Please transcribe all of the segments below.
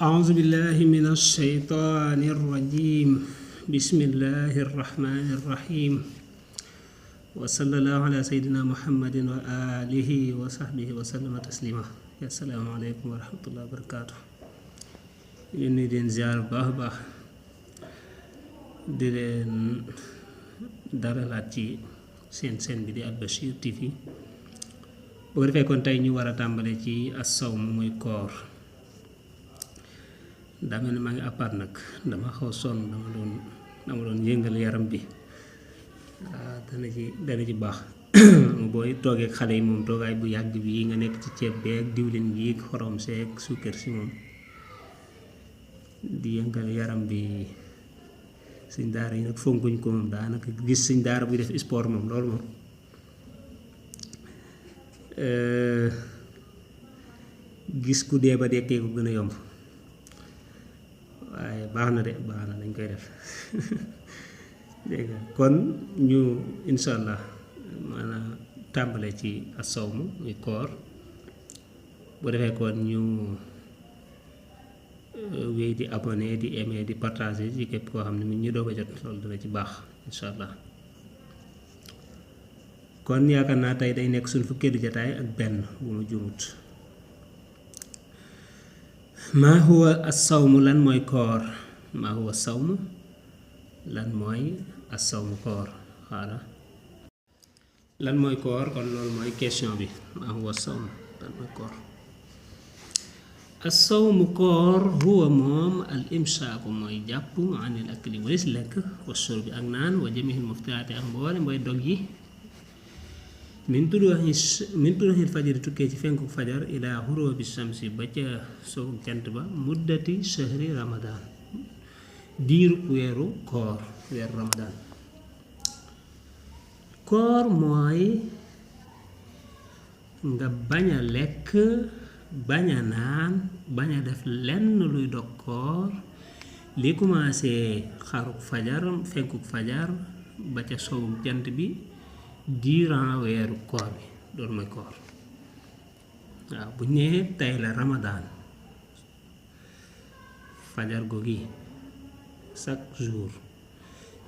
أعوذ بالله من الشيطان الرجيم بسم الله الرحمن الرحيم وصلى الله على سيدنا محمد وآله وصحبه وسلم تسليما السلام عليكم ورحمة الله وبركاته ñu leen ziar baax baax di leen dalalaat ci seen bi di Al Bachir TV bu ko defee kon tey ñu war a tàmbale ci as-sawm muy koor daa mel ni maa ngi àppaat nag dama xaw sonn dama doon yëngal yaram bi dana ci baax booy toogee xale yi moom toogaay bu yàgg bi nga nekk ci ceeb beeg diwlin gi xorom seeg suukar si moom di yëngal yaram bi suñ daara yi nag fonkuñ ko moom daanaka gis suñ daara buy def sport moom loolu moom gis ku dee ba dekkee ko gën a yomb waaye baax na dañ koy def dégg nga kon ñu insha allah maanaam tàmbale ci as-sawm muy koor bu defee kon ñu wéy di abonné di aimer di partager ci képp koo xam ne mu ñu doog a jot loolu dina ci baax insha allah kon yaakaar naa tey day nekk suñ fukkeelu jataay ak benn bu ma jumut maa huwa as-sawmu lan mooy koor maa huwa as-sawmu lan mooy as-sawmu koor xaala lan mooy koor kon loolu mooy question bi maa huwa as-sawmu lan mooy koor as-sawmu koor huwa moom al imsaaku mooy jàpp anil akli walis lekk wa shurbi ak naan wa jamihil muftiraati ak mboole mooy dog yi min turuuxil fajari tukkee ci fenku fajar ilaa xuróobi shamsi ba ca sowu jant ba muddati shahri ramadaan diiru weeru koor weeru ramadaan koor mooy nga bañ a lekk bañ a naan bañ a def lenn luy dog koor li commencé xaruk fajar fenkuk fajar ba ca sowu jant bi durant weeru koor bi loolu mooy koor waaw bu ñu nee tey la ramadaan fajar googi chaque jour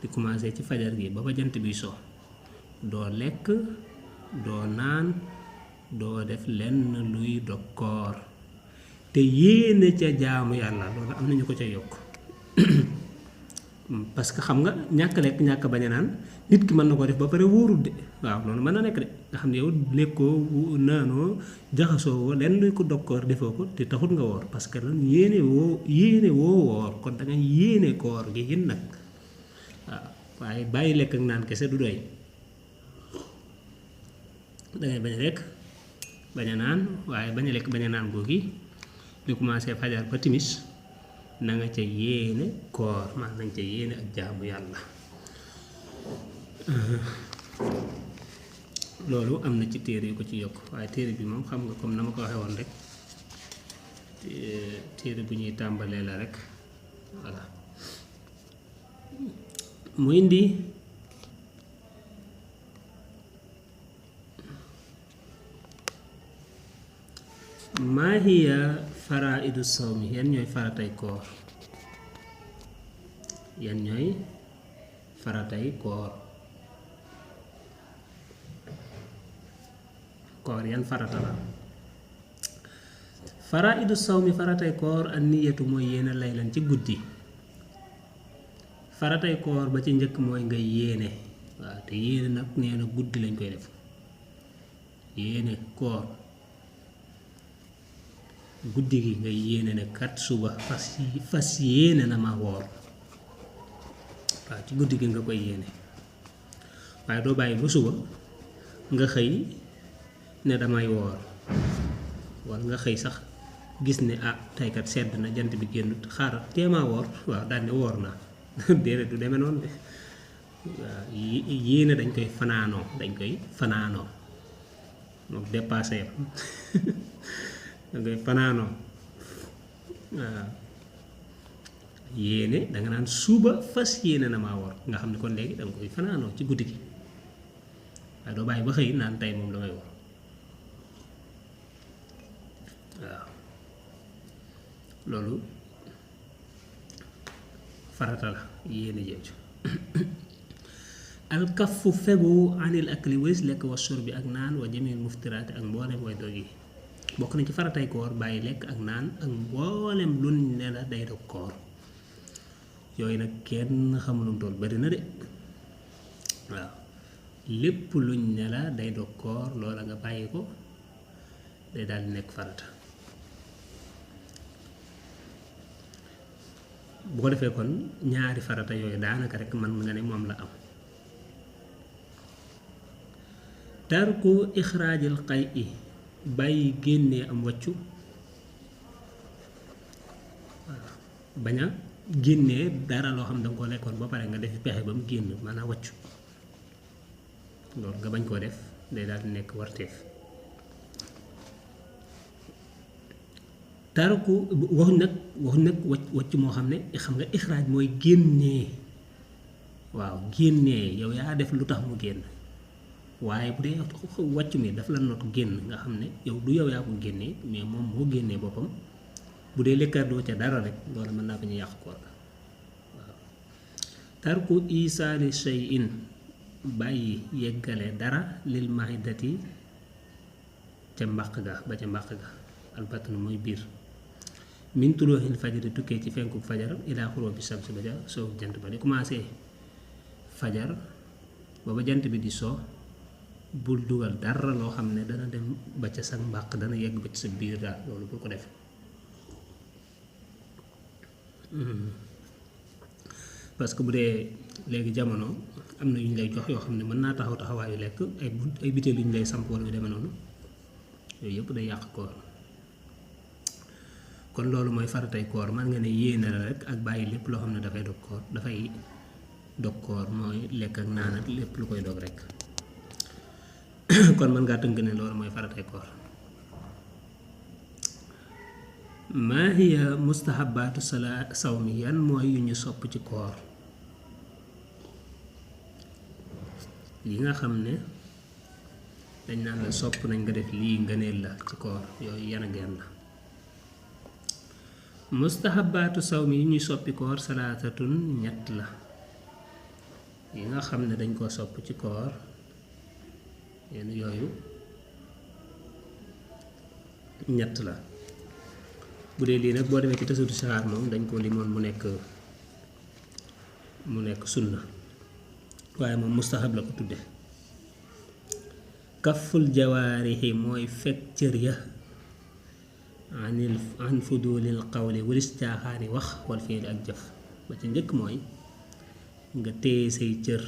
di commencé ci fajar gi ba ba jant bi so doo lekk doo naan doo def lenn luy dog koor te yéene ca jaamu yàlla loolu am nañu ko ca yokk parce que xam nga ñàkk lekk ñàkk bañ a naan nit ki mën na ko def ba pare wóorul de waaw loolu mën na nekk de nga xam ne yow lekkoo naanoo jaxasoo woo lenn luy ko dog koor defoo ko te taxut nga woor parce que lan yéene woo woor kon da nga yéene koor gi yéen nag waaw waaye bàyyi lekk ak naan kese du doy dangay bañ a lekk bañ a naan waaye bañ a lekk bañ a naan googi li commencé fajar ba timis na nga ca yéene koor maa nañ ca yéene ak jaamu yàlla loolu am na ci téere yu ko ci yokk waaye téere bi moom xam nga comme na ma ko waxee woon rek téere bu ñuy tàmbalee la rek voilà mu indi maa hiya faraidu sawmi yan ñooy faratay koor yan ñooy faratay koor koor yan farata la faraidu sawmi faratay koor an niyatu mooy yéene laylan ci guddi faratay koor ba ci njëkk mooy nga yéene waaw te yéene nag nee na guddi lañ koy def yéene koor guddi gi nga yéene ne kat suba fas yéene na ma woor waaw ci guddi gi nga koy yéene waaye doo bàyyi ba suba nga xëy ne damay woor walla nga xëy sax gis ne tey kat sedd na jant bi génnut xaaral teemaa woor waaw daal ne woor naa déedéet du demee noonu de waaw yéene dañ koy fanaanoo moom dépassé yam dangay fanaanoo waaw yéene danga naan suba fas yéene na maa woor nga xam ne kon léegi danga koy fanaanoo ci guddi gi waaye doo bàyyi ba xëy naan tey moom damay woor waaw loolu farata la yéene jooju alkafu fegu anil akli wës lekk wa shurbi ak naan wa jamil muftiraati ak mboolem way dog yi bokk na ci faratay koor bàyyi lekk ak naan ak mboolem luñ ne la day dog koor yooyu nag kenn xamulum tool bari na de waaw lépp luñ ne la day dog koor loola nga bàyyi ko day daal di nekk farata bu ko defee kon ñaari farata yooyu daanaka rek man nga ne moom la am tarku ixraajil xay i bàyyi génnee am wàccu waaw bañ a génnee dara loo xam danga ko lekkoon ba pare nga def pexe ba mu génn maanaam wàccu loolu nga bañ koo def day daal di nekk warteef tarku waxuñ nag wàcc moo xam ne xam nga ixraaj mooy génnee waaw génnee yow yaa def lu tax mu génn waaye bu dee wàcc mi daf la not génn nga xam ne yow du yow yaa ko génnee mais moom moo génnee boppam bu dee lekkaat doo ca dara rek loolu mën naa bañ a yàq koor ga waaw tarku isaali shay'in bàyyi yeggale dara lil mahidati ca mbàq ga ba ca mbàq ga albatn mooy biir min tuluuxil fajari tukkee ci fenku fajar ilaa xuróobi samsi ba ca soo jant ba di commencé fajar ba ba jant bi di soo bul dugal dara loo xam ne dana dem ba ca sa mbàq dana yegg ba ci sa biir daal loolu bul ko def parce que bu dee léegi jamono am na yu ñu lay jox yoo xam ne mën naa taxaw taxawaayu lekk ay biteel yu ñu lay samp wala yu demee noonu yooyu yëpp day yàq koor kon loolu mooy faratay koor man nga ne yéene la rek ak bàyyi lépp loo xam ne dafay dog koor mooy lekk ak naan ak lépp lu koy dog rek kon mën ngaa tënk ne loolu mooy faratay koor maa hiya mustahabaatu sawmi yan mooy yu ñu sopp ci koor yi nga xam ne dañ naan la sopp nañ nga def lii ngëneel la ci koor yooyu yan ak yan la mustahabaatu sawmi yi ñuy soppi koor salaatatun ñett la yi nga xam ne dañ koo sopp ci koor yenn yooyu ñett la bu dee lii nag boo demee ci tasawudu saxaar moom dañ ko limoon mu nekk sunna waaye moom mustahab la ko tudde kaful jawaarihi mooy fekk cër ya an fudulil qawli walis caaxaani wax wal fiili ak jëf ba ci njëkk mooy nga téye say cër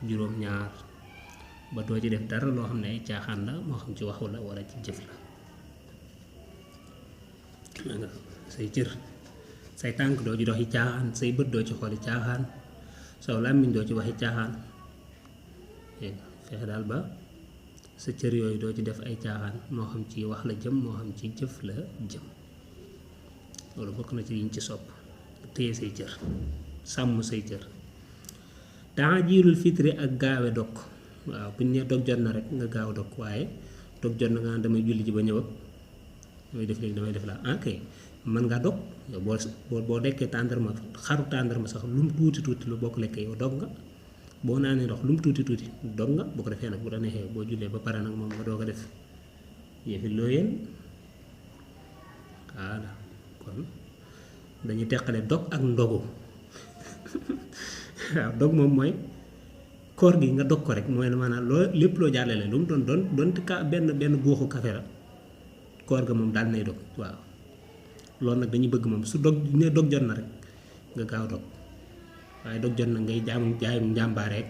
juróom-ñaar ba doo ci def dara loo xam ne ay caaxaan la moo xam ci waxu la wala ci jëf la say cër say tànk doo ci doxi caaxaan say bët doo ci xooli caaxaan saw làmmiñ doo ci waxi caaxaan fexe daal ba sa cër yooyu doo ci def ay caaxaan moo xam ci wax la jëm moo xam ci jëf la jëm loolu bokk na ci yiñ ci sopp téye say cër sàmm say cër ta'jiilul fitri ak gaawe dog waaw bu ñu nee dog jot na rek nga gaaw dog waaye dog jot na nga damay julli ji ba ñëw ak damay def léegi damay def la kay mën ngaa dog yow boo dekkee tàndarma xaru tàndarma sax lu mu tuuti tuuti lu bokk lekkee yow dog nga boo naanee ndox lu mu tuuti tuuti dog nga bu ko defee nag bu la neexee boo jullee ba pare nag moom nga doog a def yëfi loo yéen voilà kon dañuy teqale dog ak ndogu waaw dog moom mooy koor gi nga dog ko rek mooy maanaam loo lépp loo jàllale lu mu doon ka benn góoxu kafe la koor ga moom daal nay dog waaw loolu nag dañuy bëgg moom su dog ne dog jot na rek nga gaaw dog waaye dog jot na ngay jaayum njàmbaar rek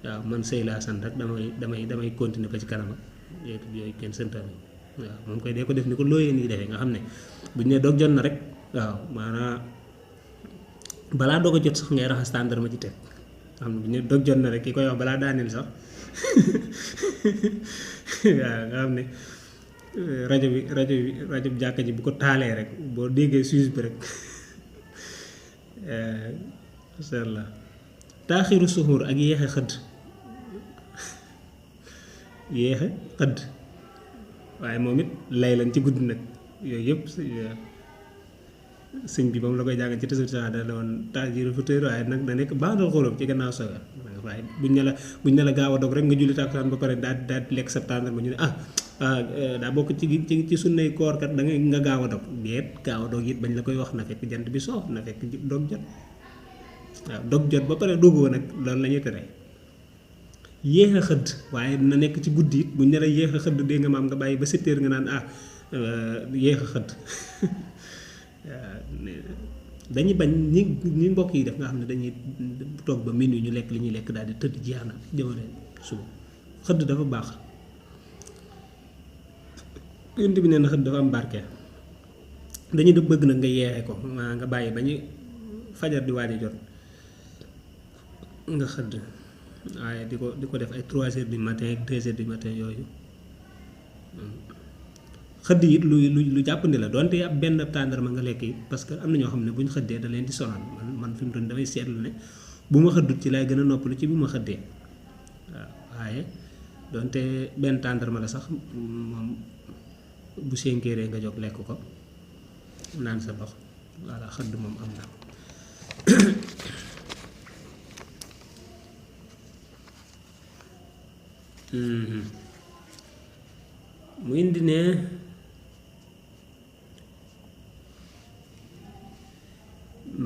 waaw man sëy laa sant rek damay continuer ba ci kanam ak yooyu kenn santaane waaw moom koy dee ko def ni ko looyee nii defee nga xam ne bu ñu ne dog jot na rek waaw maanaam balaa doog a jot sax ngay raxas tàndarma ci teg xam ne bu ñu dog jot na rek ki koy wax balaa daaneel sax waaw nga xam ne rajo bi jàkka ji bu ko taalee rek boo déggee suisse bi rek masha Allah taaxiru suxuur ak yéexe xëdd waaye moom it lay lañ ci guddi nag yooyu yëpp sëñ bi ba mu la koy jàng ci tësul sax da la woon taajiru fu tëy waaye nag da nekk bandal xóoróom ci gannaaw soga waaye buñ ne la gaaw a dog rek nga julli tàkkusaan ba pare daal di lekk sa tàndar ma ñu ne daa bokk ci sunnay koor kat da ngay nga gaaw a dog déet gaaw a dog it bañ la koy wax na fekk jant bi soof na fekk dog jot waaw dog jot ba pare dogoo nag loolu la ñuy tere yéex a xëdd waaye na nekk ci guddi it buñ ne la yéex a xëdd dégg nga maam nga bàyyi ba 7 heures nga naan yéex a xëdd dañuy bañ ñi mbokk yi def nga xam ne dañuy toog ba minuit ñu lekk li ñuy lekk daal di tëdd jeex na jëmale suba xëdd dafa baax yonent bi nee na xëdd dafa am barke dañuy def bëgg nag nga yeexe ko maa nga bàyyi ba ñu fajar di waaj a jot nga xëdd waaye di ko def ay 3 heures du matin ak 2 heures du matin yooyu xëdd it lu jàppandi la donte ab benn tàndarma nga lekk it parce que am na ñoo xam ne bu ñu xëddee da leen di sonal man fi mu toll damay seetlu ne bu ma xëddut ci lay gën a noppalu ci bu ma xëddee waaw waaye donte benn tàndarma la sax moom bu sénkéeree nga jóg lekk ko naan sa ndox voilà xëdd moom am na mu indi ne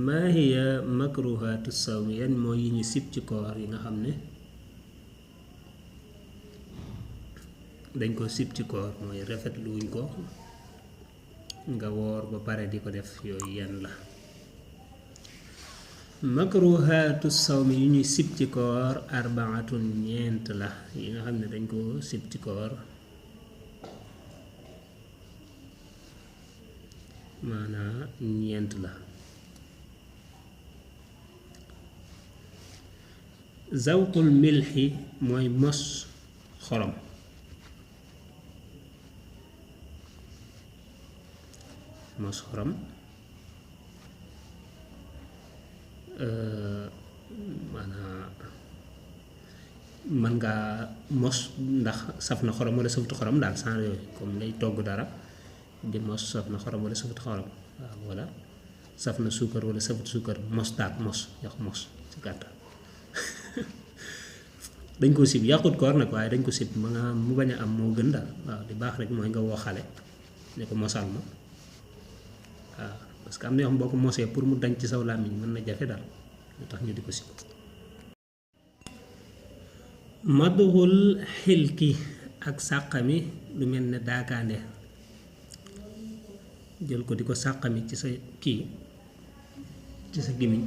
maa hiya makruhaatu sawmi yan mooy yi ñu sib ci koor yi nga xam ne dañ ko sib ci koor mooy rafetlu wuñ ko nga woor ba pare di ko def yooyu yan la makruhaatu sawmi yu ñuy sib ci koor arbaatun ñeent la yi nga xam ne dañ ko sib ci koor maanaa ñeent la zawqul milxi mooy mos xorom maanaa mën ngaa mos ndax saf na xorom wala safut xorom daal sans yooyu comme ngay togg dara di mos saf na xorom wala safut xorom waaw wala saf na suukar wala safut suukar mos taat mos yox mos ci gàttal dañ ko sib yàqut koor nag waaye dañ ko sib ma nga mu bañ a am moo gën daal waaw di baax rek mooy nga woo xale ne ko mosal ma waaw parce que am na yoo xam boo ko mosee pour mu dañ ci saw làmmiñ mën na jafe daal lu tax ñu di ko sib madxul xilki ak sàqami lu mel ne daakaande jël ko di ko sàqami ci sa kii ci sa gémmiñ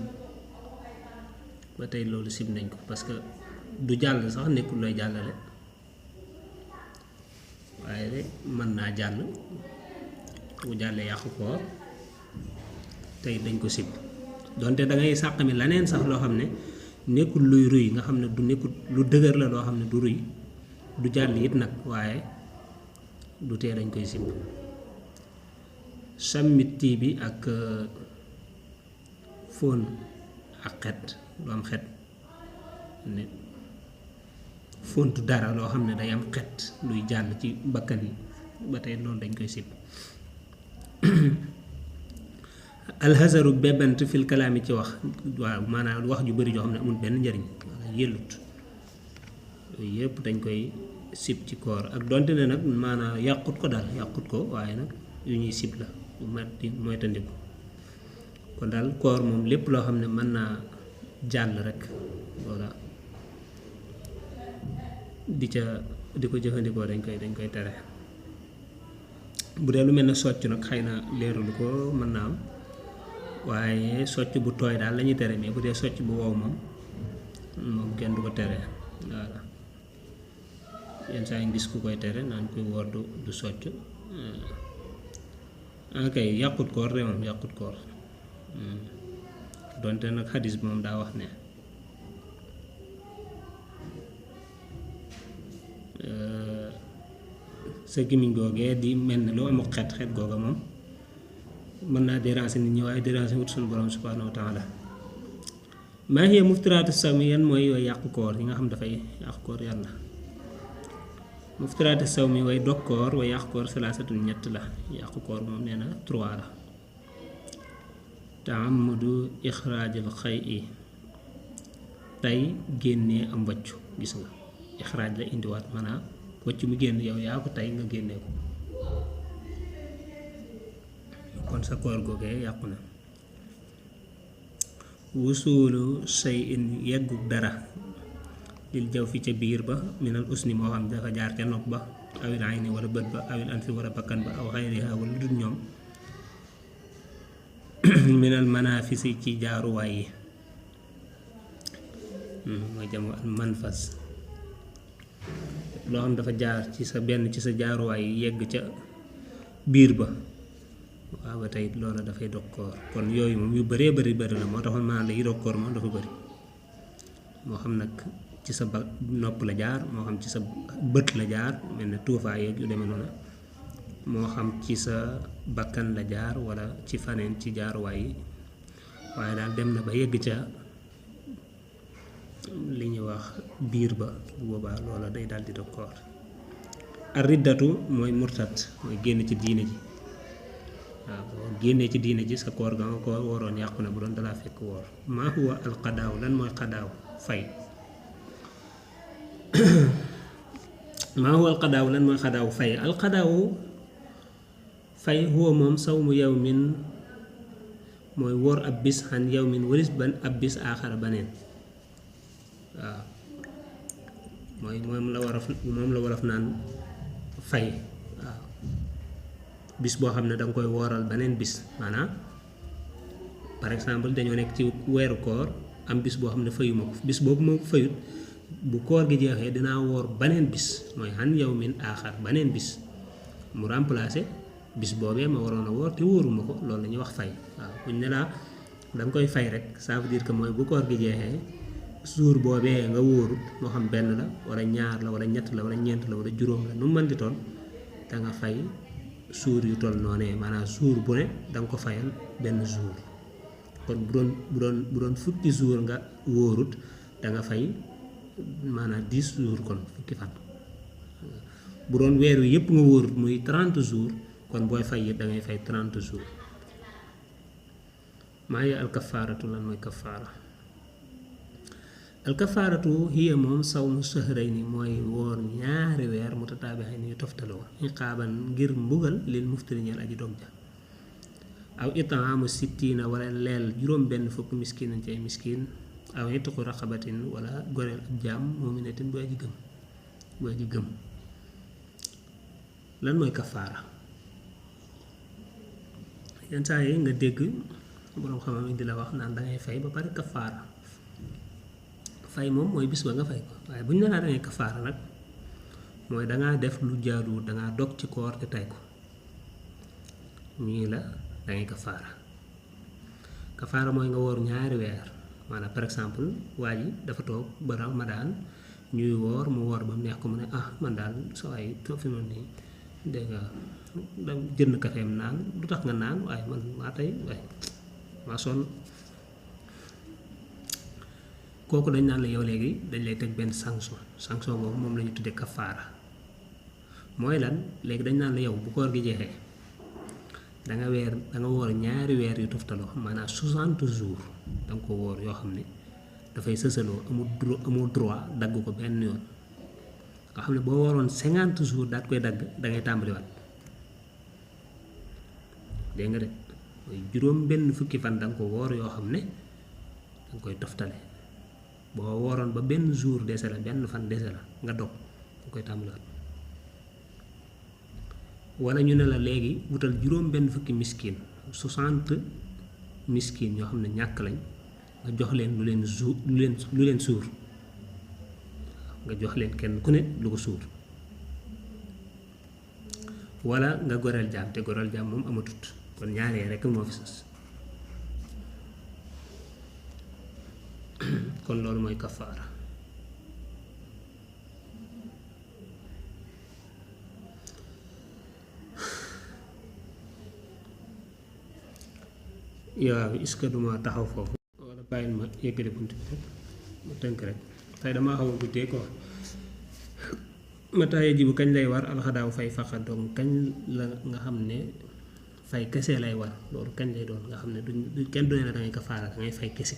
ba tey loolu sib nañ ko parce que du jàll sax nekkul looy jàllale waaye rek mën naa jàll bu jàllee yàqu koor tey dañ ko sib donte da ngay sàqami leneen sax loo xam ne nekkul luy ruy nga xam ne du nekkul lu dëgër la loo xam ne du ruy du jàll it nag waaye du tee dañ koy sib sàmmiti bi ak fóon ak xet lu am xet ne fóontu dara loo xam ne day am xet luy jàll ci bakkan yi ba tey loolu dañ koy sib alxasaru bébant fil kalaami ci wax waaw maanaam wax ju bari joo xam ne amul benn njariñ maanaam yëllut yooyu yëpp dañ koy sib ci koor ak donte ne nag maanaam yàqut ko daal yàqut ko waaye nag yu ñuy sib la yu mat di mooy tandiku kon daal koor moom lépp loo xam ne mën naa jàll rek voilà di ko jëfandikoo dañ koy tere bu dee lu mel ne socc nag xëy na leeralu ko mën naa am waaye socc bu tooy daal lañuy tere mais bu dee socc bu wow moom kenn du ko tere voilà yenn saa yi gis ku koy tere naan kuy woor du socc kay yàqut koor de moom yàqut koor donte nag xadis bi moom daa wax ne sa gémmiñ googee di mel ne loo amul xet googa moom mën naa déranger nit ñi waaye déranger wut suñu borom subhanahu wa taala maa hiya muftiraatu sawmi yan mooy yooyu yàqu koor yi nga xam dafay yàqu koor yàlla muftiraatu sawmi way dog koor way yàqu koor salaasatun ñett la yàqu koor moom nee na 3 la taamudu ixraajal xay i tey génnee am wàccu gis nga ixraaj la indiwaat maanaam wàccu mu génn yow yaa ko tey nga génnee ko kon sa koor googee yàqu na. wusuulu say in yeggu dara lil jaw fi ca biir ba minal usni moo xam dafa jaar ca nopp ba awil ayni wala bët ba awil anfi wala bakkan ba aw xayriha wala lu dul ñoom minal manafisi ci jaaruwaay yi mooy jam al manfas loo xam dafa jaar ci sa benn ci sa jaaruwaay yi yegg ca biir ba waaw ba tey loola dafay dog koor kon yooyu moom yu bëree bëri la moo taxoon maanaam la yi dog koor moom dafa bëri moo xam nag ci sa nopp la jaar moo xam ci sa bët la jaar mel ne tuufaay yeeg yu demee noonu moo xam ci sa bakkan la jaar wala ci faneen ci jaaruwaay yi waaye daal dem na ba yegg ca li ñuy wax biir ba bu boobaa loola day daal di dog koor. ar riddatu mooy murtat mooy génn ci diine ji waaw boo génnee ci diine ji sa koor ga nga ko waroon yàqu na bu doon dalaa fekk woor. maa huwa al qadaaw lan mooy qadaaw fay maa huwa al qadaaw lan mooy qadaaw fay al qadaaw fay huwa moom sawmu yawmin mooy woor ab bis xan yawmin walis ban ab bis aaxara baneen waaw mooy moom la wolof naan fay waaw bis boo xam ne danga koy wooral beneen bis maanaam par exemple dañoo nekk ci weeru koor am bis boo xam ne fayuma ko bis boobu moo ko fayut bu koor gi jeexee dinaa woor beneen bis mooy xan yawmin aaxar beneen bis mu remplacer bis boobee ma waroon a woor te wóoruma ko loolu la ñuy wax fay waaw buñ ne laa danga koy fay rek ça veut dire que mooy bu koor gi jeexee jour boobee nga wóorut moo xam benn la wala ñaar la wala ñett la wala ñeent la wala juróom la nu mu mën di toll da nga fay jour yu toll noonee maanaam jour bu ne da nga ko fayal benn jour kon bu doon fukki jour nga wóorut da nga fay maanaam 10 jours kon fukki fan bu doon weer wi yëpp nga wóorut muy 30 jours kon booy fay yëpp da ngay fay 30 jours. maa hiya al kafaaratu lan mooy kafaara al kafaaratu hiya moom sawmu shahrayni mooy woor ñaari weer mutataabi'ayni yu toftaloo iqaaban ngir mbugal lil muftiri ñeel aji dog ja aw it'aamu sittiina wala leel juróom benn fukk miskinan ci ay miskin aw itqu raqabatin wala goreel ab jaam mu'minatin bu aji gëm lan mooy kafaara yenn saa yi nga dégg boroom xam-xam yi di la wax naan dangay fay ba pare kafaara fay moom mooy bis ba nga fay ko waaye bu ñu ne laa dangay kafaara nag mooy dangaa def lu jaaduwul dangaa dog ci koor te tey ko ñii la dangay kafaara mooy nga woor ñaari weer maanaam par exemple waa ji dafa toog ba Ramadan ñuy woor mu woor ba mu neex ko mu ne man daal sa waay fi mu nii dégg nga da jënd kafeem naan lu tax nga naan waaye man maa tey waaye maa sonn kooku dañ naan la yow léegi dañ lay teg benn sanction boobu moom la ñu tuddee kafaara mooy lan léegi dañ naan la yow bu koor gi jeexee da nga woor ñaari weer yu toftaloo maanaam 60 jours da nga ko woor yoo xam ne dafay sësaloo amul droit dagg ko benn yoon nga xam ne boo waroon 50 jours daat koy dagg da ngay tàmbaliwaat dégg nga de mooy juróom benn fukki fan da nga ko woor yoo xam ne da nga koy toftale boo wooroon ba benn jour dese la benn fan dese la nga dog nga koy tàmbaliwaat wala ñu ne la léegi wutal juróom benn fukki miskin 60 miskin ñoo xam ne ñàkk lañ nga jox leen lu leen suur nga jox leen kenn ku ne lu ko suur wala nga goreel jaam te goreel jaam moom amatut kon ñaaree rekk moo fi sës kon loolu mooy kafaara waaw est-ce que duma taxaw foofu wala bàyyil ma yëggale bunt bi rek ma tënk rek tey damaa xaw a guddee ko mata yajibu kañ lay war alxadaaw fay faqa donc kañ la nga xam ne fay kese lay war loolu kañ lay doon nga xam ne duñ kenn du ne la da ngay kafaara da ngay fay kese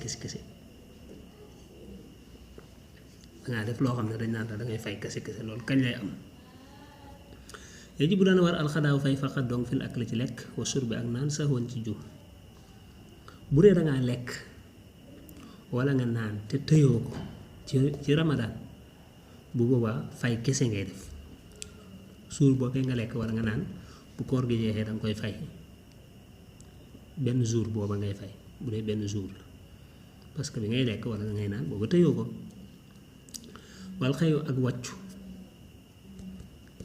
dangaa def loo xam ne dañ naan la da ngay fay kese loolu kañ lay am yajibu dana war alxadaaw fay faqat donc fil akli ci lekk wa surbi ak naan saxoon ci jur bu dee dangaa lekk wala nga naan te tëyoo ko ci ramadaan bu boobaa fay kese ngay def suur boobee nga lekk wala nga naan bu koor gi jeexee danga koy fay benn jour booba ngay fay bu dee benn jour la parce que bi ngay lekk wala ngay naan booba tëyoo ko wal xayu ak wàccu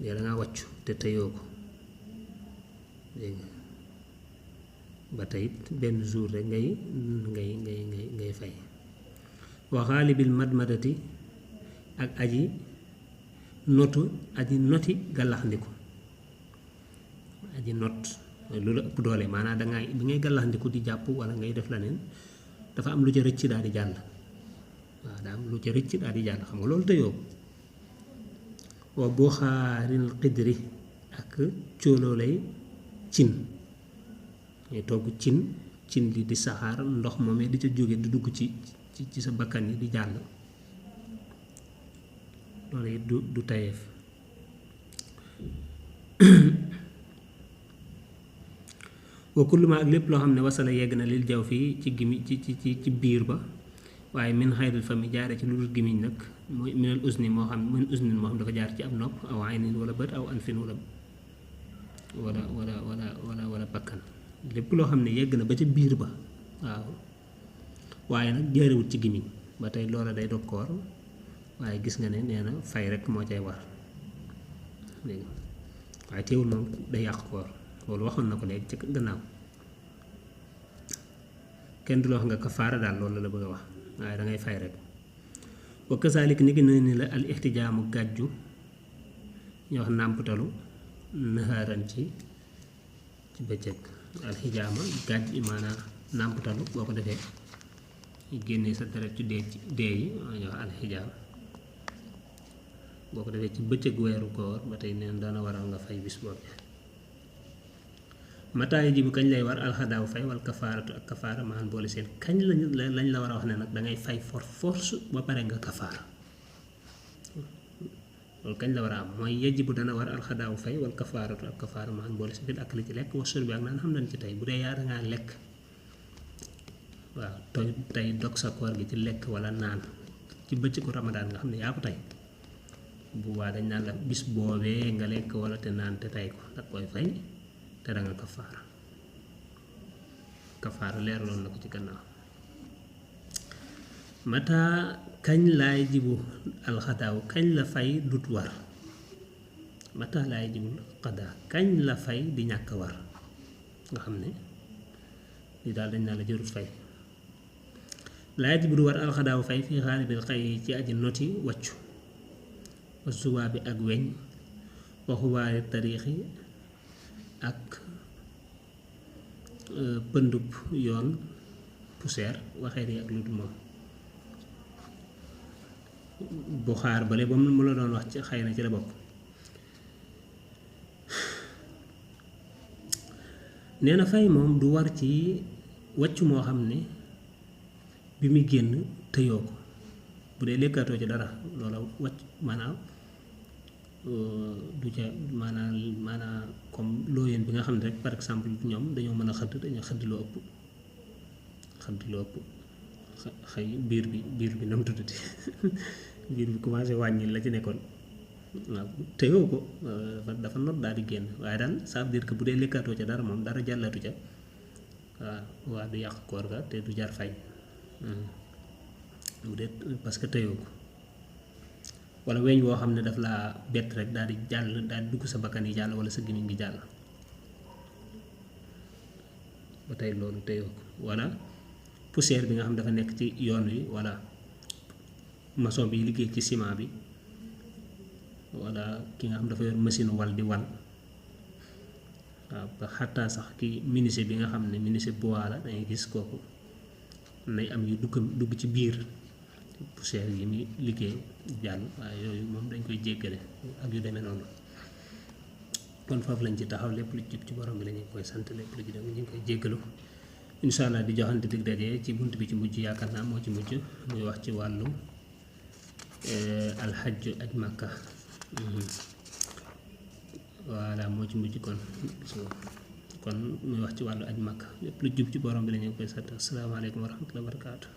dee dangaa wàccu te tëyoo ko dégg nga ba tey benn jour rek ngay fay waxaali bil madmadati ak aji noti gàllaxndiku aji not lu la ëpp doole maanaam dangay bi ngay gàllaxndiku di jàpp wala ngay def leneen dafa am lu ca rëcc daal di jàll waaw daa am lu ca rëcc daal di jàll xam nga loolu tëyoo ko wa buxaaril xidri ak cóoloo lay cin ngay togg cin li di saxaar ndox moomee di ca jóge di dugg ci sa bakkan yi di jàll loolu it du tayeef wa kullu ma ak lépp loo xam ne wasala yegg na lil jaw fii ci gimi ci biir ba waaye min xayril fami jaare ci lu dul gimiñ nag mooy minal usni moo xam min usnin moo xam dafa jaar ci ab nopp aw aynin wala bët aw anfin wala bakkan lépp loo xam ne yegg na ba ca biir ba waaw waaye nag jaarewut ci gimiñ ba tey loola day dog koor waaye gis nga ne nee na fay rek moo cay war dégg waaye teewul moom day yàq koor loolu waxoon na ko léegi ci gannaaw kenn du la wax nga kafaara daal loolu la bëgg a wax waaye da ngay fay rek wa kasaalik ni ki noonu la al ixtijaamu gàjju ñu wax nàmputalu naxaaran ci bëccëg alxijaama gàjj maanaam nàmputalu boo ko defee génnee sa deret ci dee yi ñu wax alxijaam boo ko defee ci bëccëg weeru koor ba tey neen dana waral nga fay bis boobu mataay ji bu kañ lay war alxadaaw fay wal kafaaratu ak kafaara maan boole seen kañ lañ la war a wax ne nag dangay fay force ba pare nga kafaara loolu kañ la war a am mooy yejji bu dana war alxadaaw fay wal kafaaratu ak kafaara maan boole seen ak li ci lekk wa sur bi ak naan xam nañ ci tey bu dee yaa dangaa lekk waaw tey dog sa koor gi ci lekk wala naan ci bëccëgu ramadaan nga xam ne yaa ko tey bu waa dañ naan la bis boobee nga lekk wala te naan te tey ko danga koy fay te danga kafaara leeraloon na ko ci gannaaw mata kañ laay jibu alxadaaw kañ la fay dut war mata laay jibul xadaa kañ la fay di ñàkk war nga xam ne li daal dañ naa la jërut fay laay jibu du war alxadaaw fay fii xaalibil xay ci aji noti waccu wa subaa bi ak weñ wa xubaari tariixi ak pëndub yoon poussière waxee ni ak lu dul moom bu xaar bale ba mu la doon wax ci xëy na ci la bokk nee na fay moom du war ci wàccu moo xam ne bi muy génn tëyoo ko bu dee lekkatoo ci dara loola wàcc maanaam du ca maanaam comme looyeen bi nga xam ne rek par exemple ñoom dañoo mën a dañoo xëdd lu ëpp xëy biir bi nam tuddati biir bi commencé wàññi la ci nekkoon waaw tëyoo ko dafa not daal di génn waaye daal ça veut dire que bu dee lekkatoo ca dara moom dara jàllatu ca waaw du yàq koor ga te du jar fay bu dee parce que tëyoo ko wala weñ woo xam ne daf laa bett rek daal di jàll daal di dugg sa bakkan yi jàll wala sa gémmiñ gi jàll ba tey loolu tëyoo ko wala poussière bi nga xam dafa nekk ci yoon wi wala maçon bi liggéey ci ciment bi wala ki nga xam dafa yor machine wal di wal waaw ba xattaa sax ki menuisier bi nga xam ne menuisier bois la dangay gis kooku nay am yu dugg ci biir poussière yi muy liggéey jàll waaye yooyu moom dañ koy jéggale ak yu demee noonu kon foofu lañ ci taxaw lépp lu jub ci borom bi la ñu koy sant lépp lu ci dem ñu ngi koy jéggalu incha allah di joxante dig daje ci bunt bi ci mujj yaakaar naa moo ci mujj muy wax ci wàllu alxajju aj màkka voilà moo ci mujj kon muy wax ci wàllu aj màkka lépp lu jub ci borom bi la ñu koy sant asalaamaaleykum wa rahmatulah wa barakaatu